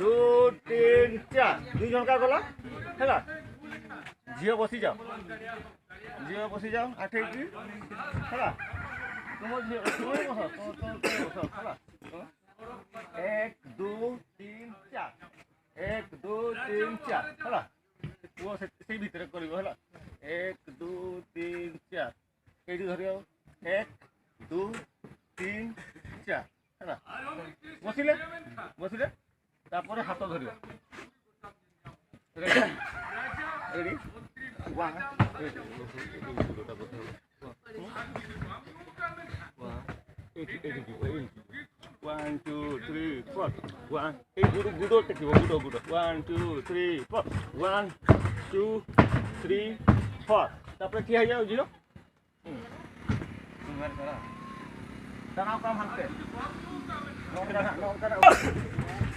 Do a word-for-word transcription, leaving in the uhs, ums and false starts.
दो, तीन, चार। दुई जणका गला, हैला। झियो बसी जाओ। झियो बसी जाओ, आठे की, हैला। तुम झियो, तुम बस, तुम, तुम, तुम बस, हैला। एक, दो, तीन, चार। एक, दो, तीन, चार, हैला। वो से, से भीतर करियो, हैला। एक, दो, तीन, चार। एडी धरियो। एक, दो, तीन, चार। हैला। बसिले, बसिले। तापर हाथ धरियो। Ready? Ready? One. One, two, three, four. One. ए, गुडो, गुडो टेकिबो, गुडो, गुडो। One, two, three, four. One, two, three, four. तापर ठिया हो जाओ, झियो। ᱦᱩᱸ᱾ ᱫᱟᱬᱟ ᱠᱚᱢ ᱦᱟᱱᱛᱮ᱾ ᱱᱚᱝᱠᱟᱱᱟᱜ, ᱱᱚᱝᱠᱟᱱᱟᱜ᱾